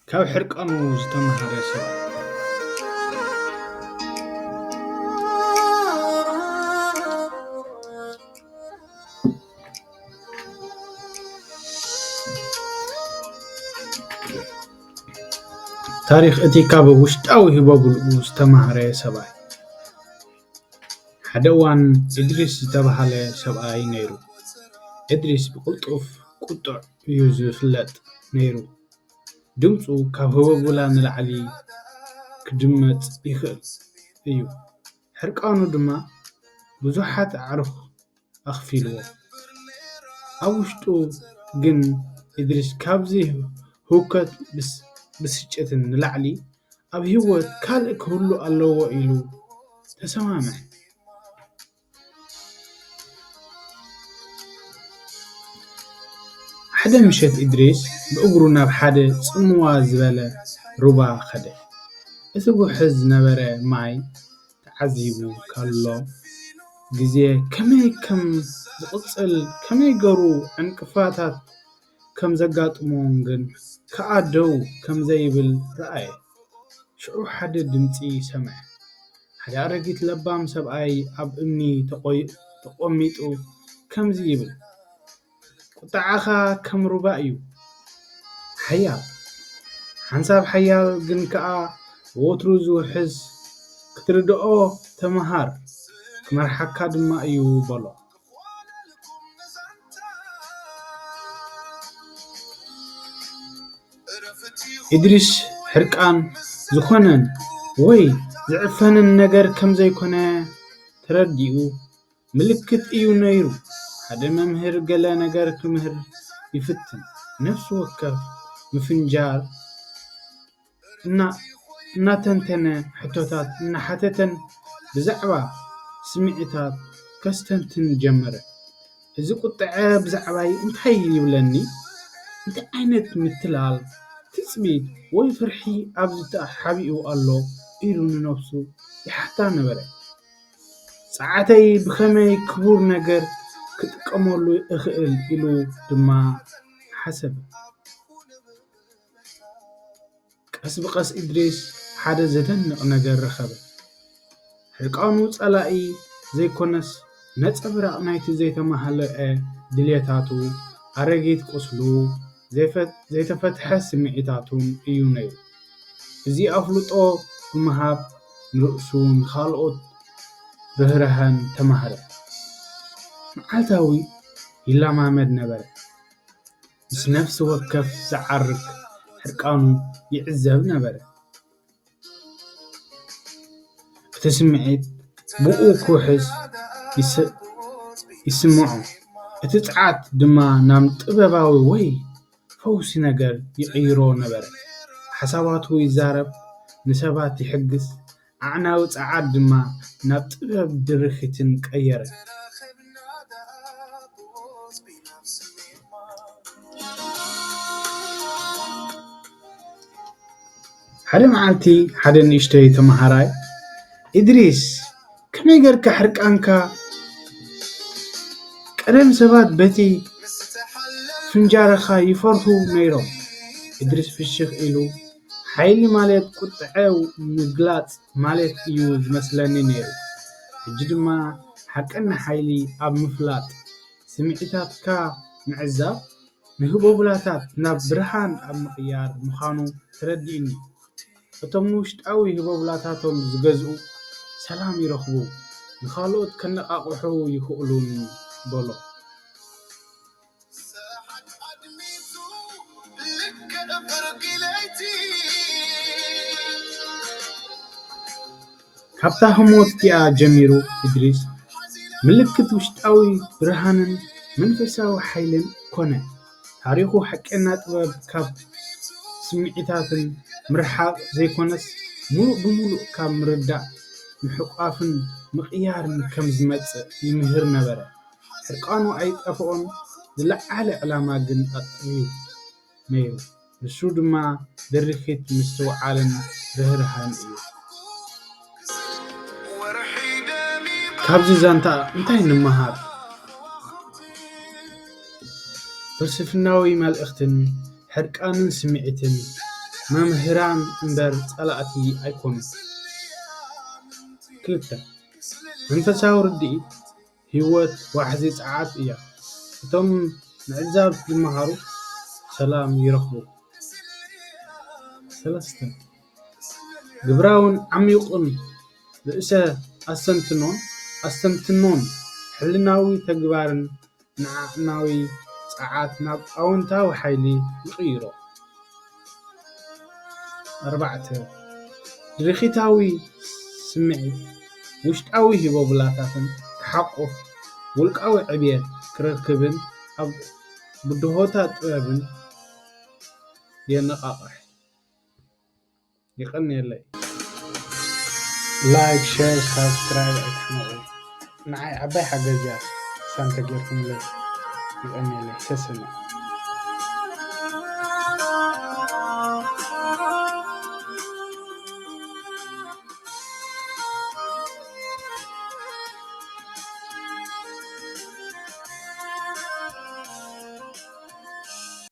ካብ ሕርቃኑ ዝተምሃረ ሰብኣይ። ታሪኽ እቲ ካብ ውሽጣዊ ህቦብልኡ ዝተማህረ ሰብኣይ። ሓደ እዋን እድሪስ ዝተባህለ ሰብኣይ ነይሩ። እድሪስ ብቕልጡፍ ቁጡዕ እዩ ዝፍለጥ ነይሩ። ድምፁ ካብ ህቦብላ ንላዕሊ ክድመፅ ይኽእል እዩ። ሕርቃኑ ድማ ብዙሓት ኣዕሩኽ ኣኽፊልዎ። ኣብ ውሽጡ ግን እድሪስ ካብዚ ህውከት ብስ-፣ ብስጭትን ንላዕሊ ኣብ ህይወት ካልእ ክህሉ ኣለዎ ኢሉ ተሰማምዐ። ሓደ ምሸት እድሪስ ብእግሩ ናብ ሓደ ጽምዋ ዝበለ ሩባ ከደ። እቲ ውሕዝ ዝነበረ ማይ ተዓዚቡ ከሎ፣ ግዜ ከመይ ከም ዝቕጽል፣ ከመይ ገሩ ዕንቅፋታት ከም ዘጋጥሞን ግን ከኣ ደው ከም ዘይብል ረኣየ። ሽዑ ሓደ ድምጺ ሰምዐ። ሓደ ኣረጊት ለባም ሰብኣይ ኣብ እምኒ ተቖይ-፣ ተቖሚጡ ከምዚ ይብል፣ "ቁጥዓኻ ከም ሩባ እዩ፣ ሓያል፣ ሓንሳብ ሓያል ግን ከኣ ወትሩ ዝውሕዝ፣ ክትርድኦ ተመሃር፣ ክመርሓካ ድማ እዩ" በሎ። ኢድሪስ ሕርቃን ዝኾነን ወይ ዝዕፈንን ነገር ከም ዘይኮነ ተረዲኡ፣ ምልክት እዩ ነይሩ። ሓደ መምህር ገለ ነገር ክምህር ይፍትን። ነፍሲ ወከፍ ምፍንጃር እና-፣ እናተንተነ፣ ሕቶታት እናሓተተን ብዛዕባ ስምዒታት ከስተንትን ጀመረ። "እዚ ቁጥዐ ብዛዕባይ እንታይ ይብለኒ? እንታይ ዓይነት ምትላል፣ ትጽቢት ወይ ፍርሒ ኣብዚ ተሓቢኡ ኣሎ?" ኢሉ ንነፍሱ ይሓታ ነበረ። "ጸዓተይ ብኸመይ ክቡር ነገር ክጥቀመሉ እኽእል?" ኢሉ ድማ ሓሰበ። ቀስ ብቐስ ኢድሪስ ሓደ ዘደንቕ ነገር ረኸበ። ሕርቃኑ ጸላኢ ዘይኮነስ፣ ነጸብራቕ ናይቲ ዘይተማህለአ ድልየታቱ፣ ኣረጊት ቁስሉ፣ ዘይፈ-፣ ዘይተፈትሐ ስምዒታቱን እዩ ነይሩ። እዚ ኣፍልጦ ብምሃብ ንርእሱ፣ ንኻልኦት ርህራሀን ተማህረ። መዓልታዊ ይለማመድ ነበረ። ምስ ነፍሲ ወከፍ ዝዓርግ ሕርቃኑ ይዕዘብ ነበረ። እቲ ስምዒት ብኡ ክውሕዝ ይስ-፣ ይስምዖ። እቲ ጸዓት ድማ ናብ ጥበባዊ ወይ ፈውሲ ነገር ይቕይሮ ነበረ። ሓሳባቱ ይዛረብ፣ ንሰባት ይሕግዝ፣ ኣዕናዊ ጸዓት ድማ ናብ ጥበብ ድርኺትን ቀየረ። ሓደ መዓልቲ ሓደ ንእሽተይ ተመሃራይ፣ "ኢድሪስ፣ ከመይ ጌርካ ሕርቃንካ?" ቀደም ሰባት በቲ ፍንጃርኻ ይፈርሁ ነይሮም። ኢድሪስ ፍሽኽ ኢሉ፣ "ሓይሊ ማለት ቁጥዐ ምግላጽ ማለት እዩ ዝመስለኒ ነይሩ። ሕጂ ድማ ሓቀኛ ሓይሊ ኣብ ምፍላጥ፣ ስምዒታትካ ምዕዛብ፣ ንህቦብላታት ናብ ብርሃን ኣብ ምቕያር ምዃኑ ተረዲኡኒ። እቶም ንውሽጣዊ ህቦብላታቶም ዝገዝኡ ሰላም ይረኽቡ፣ ንኻልኦት ከነቓቕሑ ይኽእሉን" በሎ። ካብታ ህሞት እቲኣ ጀሚሩ፣ እድሪስ ምልክት ውሽጣዊ ብርሃንን መንፈሳዊ ሓይልን ኮነ። ታሪኹ ሓቀኛ ጥበብ ካብ ስምዒታትን ምርሓቕ ዘይኮነስ፣ ምሉእ ብምሉእ ካብ ምርዳእ፣ ምሕቋፍን ምቕያርን ከም ዝመጽእ ይምህር ነበረ። ሕርቃኑ ኣይጠፍኦን፣ ዝለዓለ ዕላማ ግን ኣጥርዩ ነይሩ። ንሱ ድማ ድርኺት፣ ምስትውዓልን ርህራሀን እዩ። ካብዚ ዛንታ እንታይ ንምሃር? ፍልስፍናዊ መልእኽትን ሕርቃንን ስምዒትን መምህራን እምበር ጸላእቲ ኣይኮኑን። ክልተ፣ መንፈሳዊ ርድኢት ህይወት ዋሕዚ ጸዓት እያ። እቶም ምዕዛብ ዝመሃሩ ሰላም ይረኽቡ። ሰለስተ፣ ግብራውን ዓሚቑን ርእሰ ኣስተንትኖን ኣስተንትኖን ሕልናዊ ተግባርን ንዓቕናዊ ጸዓት ናብ ኣወንታዊ ሓይሊ ይቕይሮ። ኣርባዕተ፣ ድርኺታዊ ስምዒት ውሽጣዊ ሂቦብላታትን ክሓቁፍ ውልቃዊ ዕብየት ክረክብን ኣብ ብድሆታ ጥበብን የነቓቕሕ። ይቐንየለይ። ላይክ፣ ሸር፣ ሳብስክራይብ ኣይትሕመቑ። ንዓይ ዓባይ ሓገዝ እያ ሳንተ ጌርኩምለይ። ይቐንየለይ። ሰስነ።